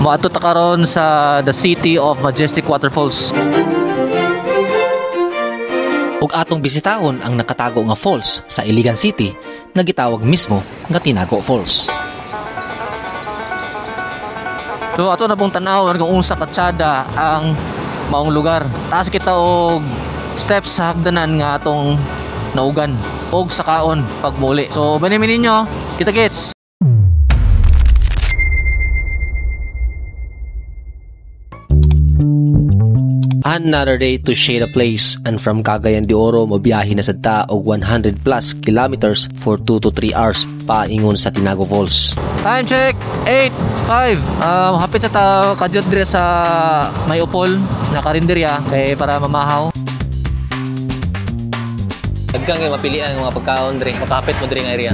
Moadto ta karon sa the city of Majestic Waterfalls. Ug atong bisitahon ang nakatago nga falls sa Iligan City nga gitawag mismo nga Tinago Falls. So ato na pong tan-awon kung unsa katsada ang maong lugar. Taas kita og steps sa hagdanan nga atong naugan og sakaon pagmuli. So uban ninyo, kita kits. Another day to shade a place, and from Cagayan de Oro mobiyahe na sad ta og 100 plus kilometers for 2 to 3 hours paingon sa Tinago Falls. Time check, 8:05. Hapit sa ta kadyot dire sa may upol na karinderya kay para mamahaw. Daghan kay mapilian ang mga pagkaon dire. Makapit mo dire nga area.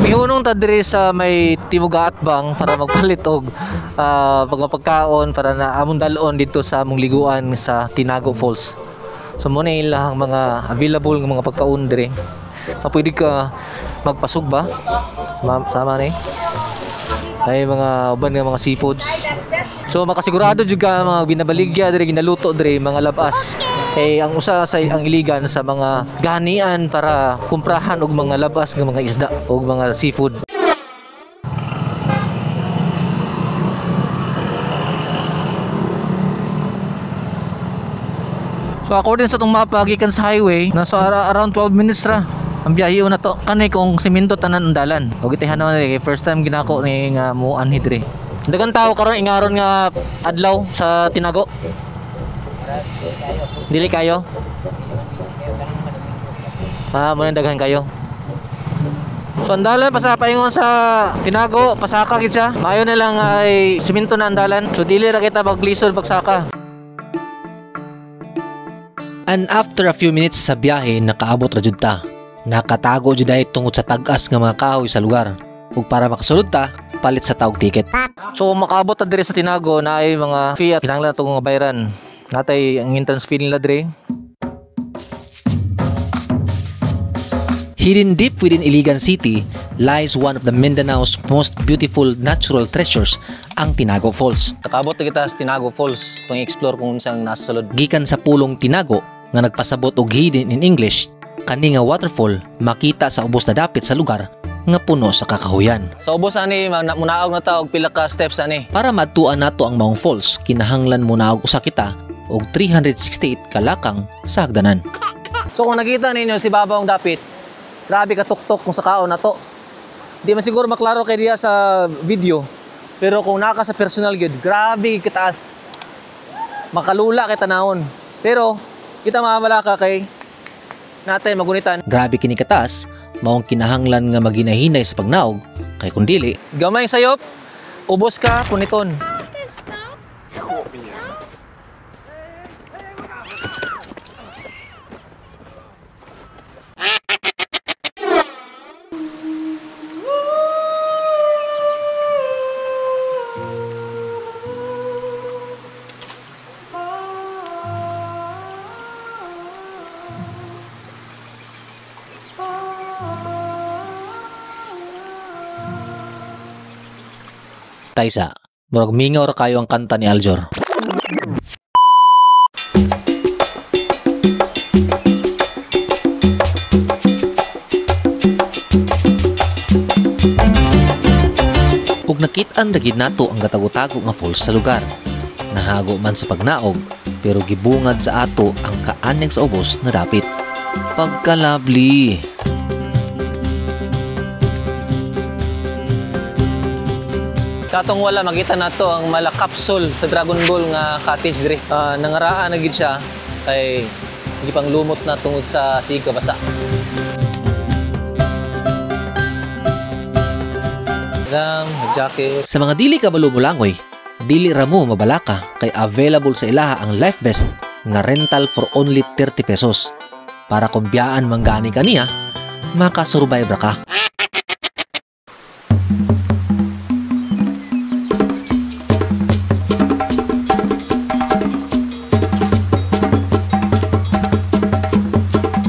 Mihunong ta diri sa may Timugaatbang para magpalit og pagkaon para na among dalon dito sa among liguan sa Tinago Falls. So mo na ilahang mga available nga mga pagkaon diri. Pwede ka magpasugba. Sama ni. Ay mga uban nga mga seafoods. So makasigurado jud ka mga binabaligya diri, ginaluto diri mga labas. Kay ang usa sa ang Iligan sa mga ganian para kumprahan og mga labas nga mga isda og mga seafood. So according sa tong mapa gikan sa highway, nasa around 12 minutes ra ang biyahe na to. Kani kung simento tanan ang dalan. Og itihan naman kay first time ginako ni nga muanhi diri. Daghang tao karon ingaron nga adlaw sa Tinago. Dili kayo? Mo nang daghan kayo. So ang dalan pasa paingon sa Tinago, pasaka gid siya. Maayo na lang ay simento na ang dalan. So dili ra kita maglisod pagsaka. And after a few minutes sa biyahe, nakaabot ra jud ta. Nakatago jud ay tungod sa tag-as nga mga kahoy sa lugar. Ug para makasulod ta, palit sa taog ticket. So makaabot ta diri sa Tinago na ay mga fee at kinahanglan atong mga bayran. Natay ang entrance fee nila diri. Hidden deep within Iligan City lies one of the Mindanao's most beautiful natural treasures, ang Tinago Falls. Nakaabot na kita sa Tinago Falls, itong i-explore kung unsang nasa sulod. Gikan sa pulong Tinago nga nagpasabot og hidden in English, kani nga waterfall makita sa ubos na dapit sa lugar nga puno sa kakahuyan. Sa ubos ani munaog na ta og pila ka steps ani. Para maadtuan nato ang maong falls, kinahanglan munaog usa kita og 368 kalakang sa hagdanan. So kung nakita ninyo si babawng dapit, grabe ka tuktok kung sa kaon na to. Di man siguro maklaro kay diya sa video, pero kung naka sa personal gyud, grabe kataas. Makalula kay tanawon. Pero kita mamalaka kay natay magunitan. Grabe kini kataas, maong kinahanglan nga maginahinay sa pagnaog kay kun dili gamay sayop, ubos ka kuniton. Taysa, murag mingaw ra kayo ang kanta ni Aljor. Ug nakit-an ra gid nato ang gatago-tago nga falls sa lugar. Nahago man sa pagnaog, pero gibungad sa ato ang kaanyag sa ubos na dapit. Pagka-lovely! Sa atong wala, makita nato ang mala capsule sa Dragon Ball nga cottage diri. Nangaraan na gid siya kay hindi pang lumot na tungod sa siga basa. Dam, jacket. Sa mga dili ka balumulangoy, dili ra mo mabalaka kay available sa ilaha ang life vest nga rental for only 30 pesos. Para kumbiyaan man gani kaniya, makasurvive ra ka.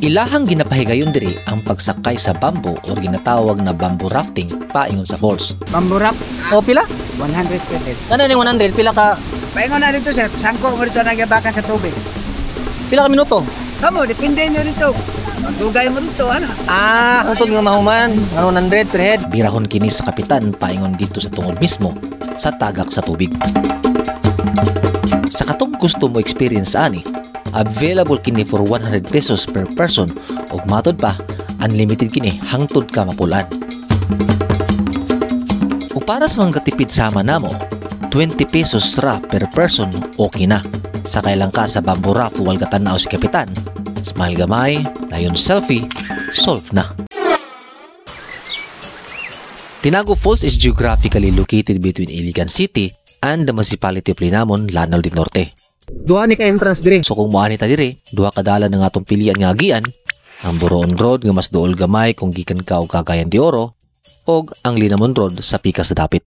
Ilahang ginapahigayon diri ang pagsakay sa bamboo or ginatawag na bamboo rafting paingon sa falls. Bamboo raft? O pila? 100 pesos. Ano ning 100? Pila ka? Paingon na dito sir, sangko mo dito nagyabakan sa tubig. Pila ka minuto? Kamo, depende nyo dito. Magdugay mo dito, ano? Ah, husod nga mahuman. Ano 100 per head? Birahon kini sa kapitan paingon dito sa tungod mismo sa tagak sa tubig. Sa katong gusto mo experience ani, available kini for 100 pesos per person ug matod pa unlimited kini hangtod ka mapulan. Ug para sa mga katipid sama namo, 20 pesos ra per person okay na. Sakay lang ka sa bamboo raft while gatanaw si kapitan. Smile gamay, dayon selfie, solve na. Tinago Falls is geographically located between Iligan City and the municipality of Linamon, Lanao del Norte. Duha ni ka entrance dire. So kung moani ta dire, duha ka dalan ang atong pilian nga agian, ang Buroon Road nga mas duol gamay kung gikan ka og Cagayan de Oro, og ang Linamon Road sa pikas sa dapit.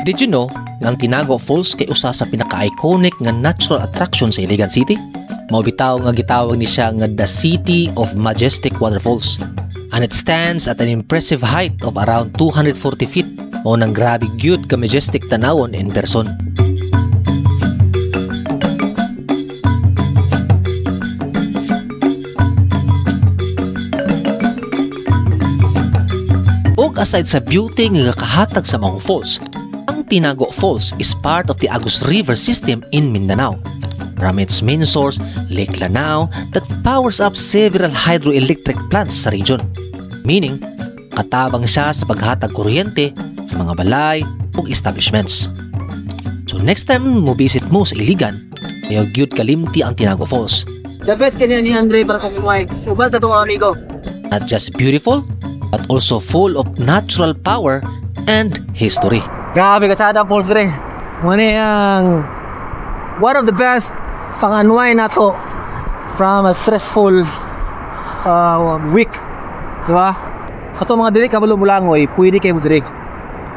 Did you know nga ang Tinago Falls kay usa sa pinaka-iconic nga natural attraction sa Iligan City? Mao bitaw nga gitawag ni siya nga the City of Majestic Waterfalls. And it stands at an impressive height of around 240 feet. Mao nang grabe gyud ka majestic tanawon in person. Og aside sa beauty nga kahatag sa maong falls, ang Tinago Falls is part of the Agus River system in Mindanao. From its main source, Lake Lanao, that powers up several hydroelectric plants sa region. Meaning, katabang siya sa paghatag kuryente sa mga balay ug establishments. So next time mo visit mo sa Iligan, ayaw gyud kalimti ang Tinago Falls. The best kanya ni Andre para kay Mike. Uban ta tong amigo. Not just beautiful, but also full of natural power and history. Grabe kasada falls dire. Muna ang one of the best pang-unwind nato from a stressful week. Diba? Kato mga diri kabalo mulangoy, pwede kayo mo diri.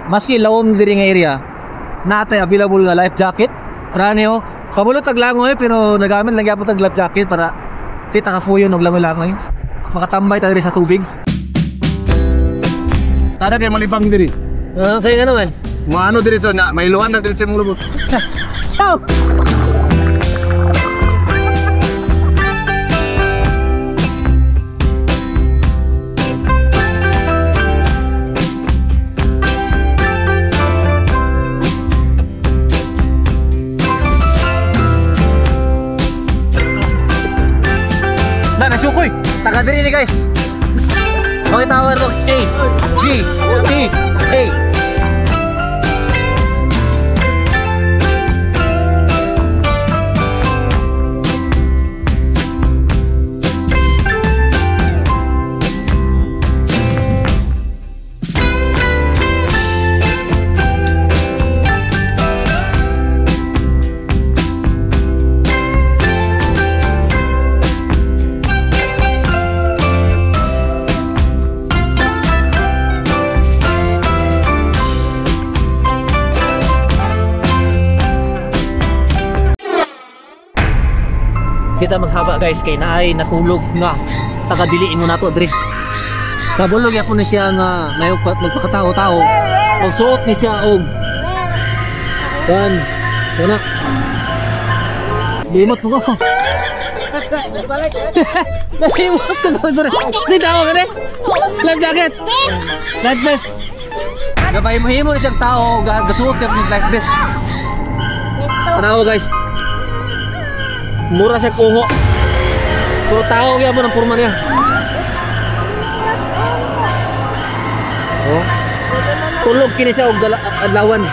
Maski lawom diri nga area, natay available nga life jacket. Para niyo, kabalo tag langoy pero nagamit lang gyapon tag life jacket para di ta kafuyon og langoy-langoy. Makatambay ta diri sa tubig. Tara kay malibang diri. Sa'yo nga naman. Maano diri sa na, may luhan na diri sa imong lubot. Oh! Na, nasukoy. Taga diri ni guys. Okay, tawag to. A, B, T, A. Kita maghaba guys kay naay natulog nga taga-diliin mo nato dre. Nabulog yapon ni siya nga may magpakatao-tao. Og suot ni siya og kan wala. Limot mo ko. Nalimot ko dre. Si tao kani. Life jacket. Life vest. Gabay mo himo isang tao gasuot ka ng life vest. Tanawa guys. Mura siya kungo. Pero tao kaya mo ng purma niya. Oh. Tulog kini siya og adlawan.